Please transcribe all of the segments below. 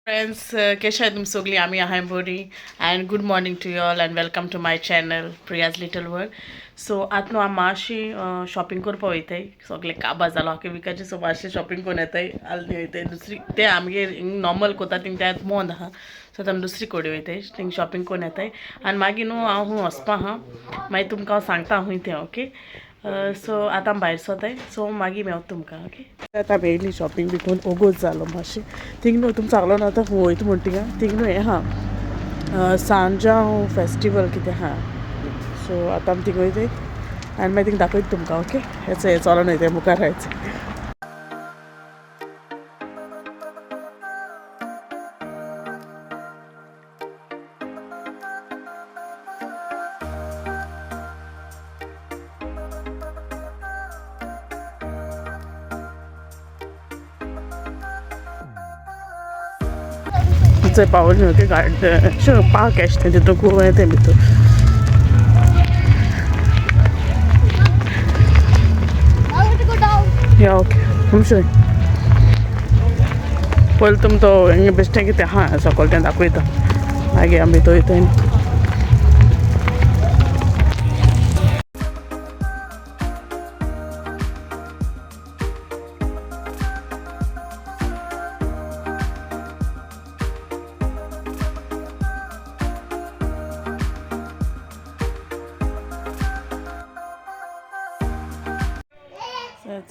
Friends, कशे आहाय तुमी सगळीं? आमी आहाय बरी and good morning to you all and welcome to my channel Priya's little world. So आतां न्हू आमी मातशी शॉपिंग करपा वयताय. सगळे काबार जालो आख्खे विकाचे. सो मातशें शॉपिंग करून येताय आनी वयताय दुसरी. ते आमगेर नॉर्मल कोता थिंग ते आतां बंद आहा. सो आतां आमी दुसरी कडेन वयताय, थिंग शॉपिंग करून येताय आनी मागीर न्हू हांव खूंय वचपा आहा, मागीर तुमकां हांव सांगता खूंय तें. ओके, सो आतां आमी भायर सोताय. सो मागीर मेवता तुमकां. ओके, आतां आमी येयली शॉपिंग बी करून, ओगोत जालो मातशें. थिंग न्हू तुमकां सांगलो ना आतां खूंय वयता म्हण थिंगा. थिंग न्हू हें आहा, सांजांव फेस्टिवल कितें आहा. सो आतां आमी थिंग वयताय आनी मागीर थिंग दाखयता तुमकां. ओके, हेच हें चलोन वयताय मुखार हायच. चोय पावल न्हू ते गार्डन पार्क एश तें, तितून खूब येता भितर. I want to go down. या, ओके, तुमचे पयलीं तुम तो हिंगा बेश्टें कितें आहा सकयल तें दाखयता, मागीर आमी भितर वयताय.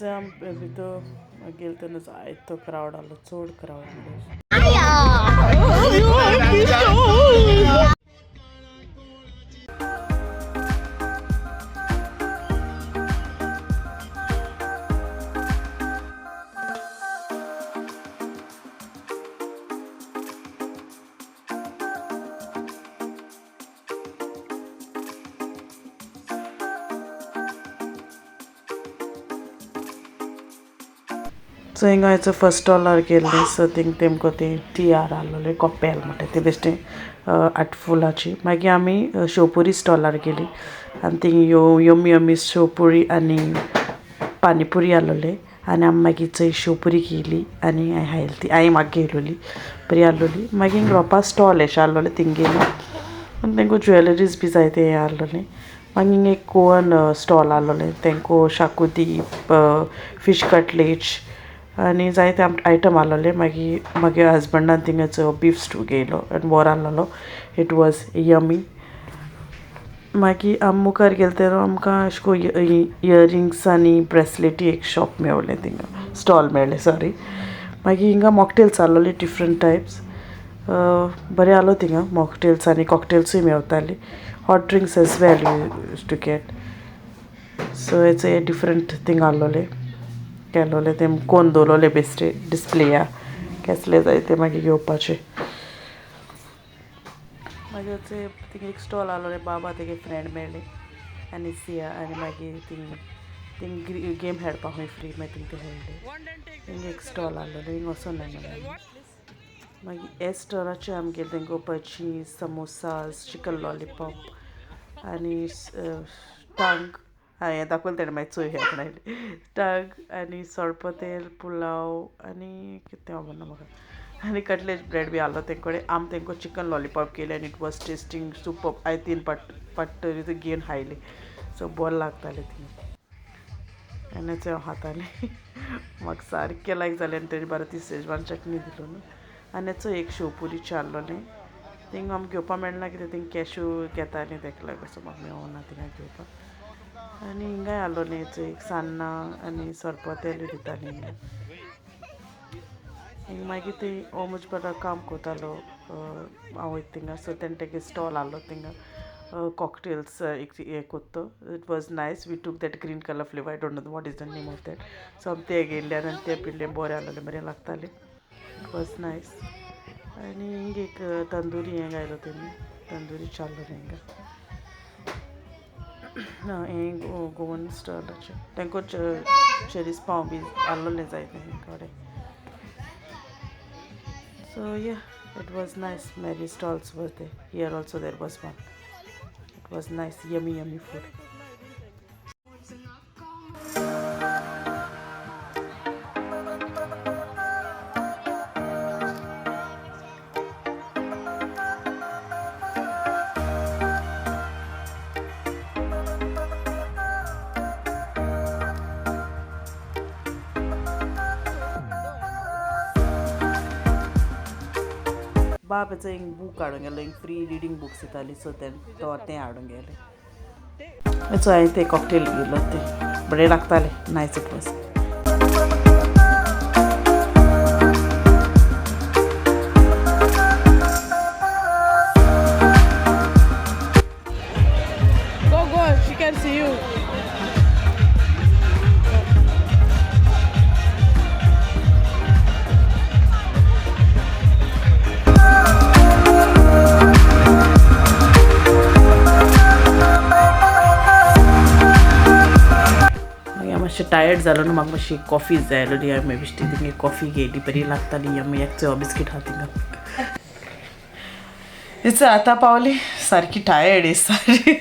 आमी भितर गेले तेन्ना जायतो क्रावड आहलो, चड क्रावड. सो हिंगा फर्स्ट स्टॉलार गेल्ली. सो थिंग तेमकां ती टियार आहलोले, कपेल म्हणटा ते बेश्टे आट फुलाची. मागीर आमी शेवपुरी स्टॉलार गेली आनी थिंग यो यमी यमी शेवपुरी आनी पानीपुरी आहलोले. आनी आमी मागीर चोय शेवपुरी घेयली आनी हांयें खायली ती. हांयें म्हाका घेयलोली, बरी आहलोली. मागीर रोपा स्टॉल एशें आहलोलें, थिंग गेली आनी तेंको ज्वेलरीज बी जायते हें आहलोलें. मागीर एक गोवन स्टॉल आहलोलें, तेंको शाकुती, फिश कटलेट्स आनी जायते आयटम आहलोले. मागीर मागीर हजबंडान थिंगाचो बीफ स्टू घेयलो आनी बरो आहलोलो, it was yummy. मागीर आमी मुखार गेले तेन्ना आमकां अशें करून इयरिंग्स आनी ब्रेसलेटी एक शॉप मेवलें, थिंगा स्टॉल मेळ्ळें, सॉरी. मागीर हिंगा मॉकटेल्स आहलोले डिफरंट टायप्स, बरें आहलो थिंगा. मॉकटेल्स आनी कॉकटेल्सूय मेवताली, hot drinks as well you to get. So हेचे डिफरंट थिंग आहलोले, केलोले ते कोन दवरलोले बेश्टे डिस्प्लेया, केसले जाय ते मागीर घेवपाचे. मागीर थिंग एक स्टॉल आहलोले, बाबा तेगे फ्रेंड मेळ्ळे आनी सिया आनी मागीर थिंग थिंग गेम खेळपाक खूंय फ्री, मागीर थिंग ते खेळ्ळे. थिंग एक स्टॉल आहलोले, हिंग वचोन आमी. मागीर हे स्टॉलाचेर आमी गेले, तेंको भजी, समोसास, चिकन लॉलीपॉप आनी टांग हांवें दाखयलें तेणें, मागीर चोय आपणायली टांग आनी सोरपोतेल, पुलाव आनी कितें खबर ना म्हाका, आनी कटलेट ब्रेड बी आहलो तें कडेन. आमी तेंको चिकन लॉलीपॉप केले आनी it was tasting super. हांवें तीन पाट पाट तरी घेवन खायली. सो बरें लागतालें ती आनी हांव खातालें, म्हाका सारकें लायक जालें. आनी तेजे बारा ती शेजवान चटणी दिलो न्हू. आनी हेचो एक शेवपुरी आहलोलें, थिंग आमकां घेवपा मेळना कितें, थिंग कॅशू घेतालीं तेका लागून. सो म्हाका मेवना थिंगा घेवपाक. आनी हिंगाय आहलोलें एक सान्नां आनी सोरपोतेलूय दितालीं हिंगा. हिंग मागीर ती हो म्हजे बरोबर काम कोतालो हांव वयता थिंगा. सो तेणें तेगे स्टॉल आहलो थिंगा, कॉकटेल्स एक हें कोत्तो. It was nice. We took that green colour flavour, I don't know what is the name of that. So आमी ते घेयल्ले आनी ते पिल्ले, बरें आहलोलें, बरें लागतालें, it was nice. आनी हिंग एक तंदुरी हें घायलो तेमी, तंदुरी चालू हिंगा. ना, हें गोवन स्टॉलाचें तेंको चेरीस पाव बी आहलोलें जायते कडेन. So yeah, it was nice. Many stalls was there. Here also there was one. It was nice, yummy yummy food. बाब हेचो एक बूक हाडूंक गेलो, एक फ्री रिडींग बुक्स दिताली, सो तो तें हाडूंक गेले. सो हांवें ते कॉकटेल घेयलो, ते बरें लागताले. Nice it was. Go, go, she can see you. मागीर हांव मातशें टायर्ड जालो न्हू, म्हाका मातशी कॉफी जाय आसली. हांवें बेश्टी थिंगा कॉफी घेयली, बरी लागताली. आमी एक बिस्कीट आहा थिंगा. It's आतां पावली, सारकी टायर्ड सारकी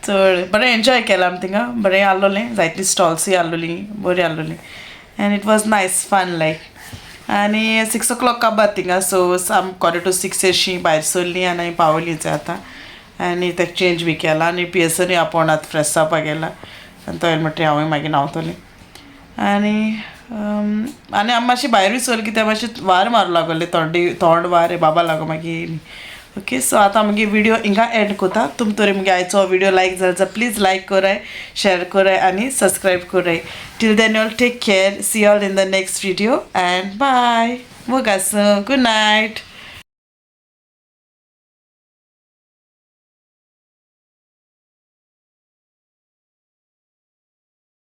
चड. बरें एन्जॉय केलां आमी थिंगा, बरें आसलोलें. जायतीं स्टॉल्सूय आसलोलीं, बरीं आसलोलीं and it was nice fun like. आनी 6 ओ क्लॉक काबार थिंगा, सो आम 5:45 अशी भायर सरलीं आनी आमी पावलीं आतां. आनी तेका चेंज बी केला आनी पियर्सनूय आपोवन आतां फ्रेश जावपाक गेला आनी तो येयलो म्हणटकीर हांवूय मागीर न्हांवतलें. आनी आमी मातशें भायरूय सरलीं कित्याक मातशें वारें मारूं लागलें, थोंडी थोंड वारें बाबा लागो. मागीर ओके, सो आतां मुगे विडियो हिंगा एंड करता. तुम तरी मुगे आयचो विडियो लायक जाल्यार जाल्यार प्लीज लायक कराय, शेअर कराय आनी सबस्क्रायब कराय. Till then all take care, see all in the next video and bye. मोग आसूं, good night.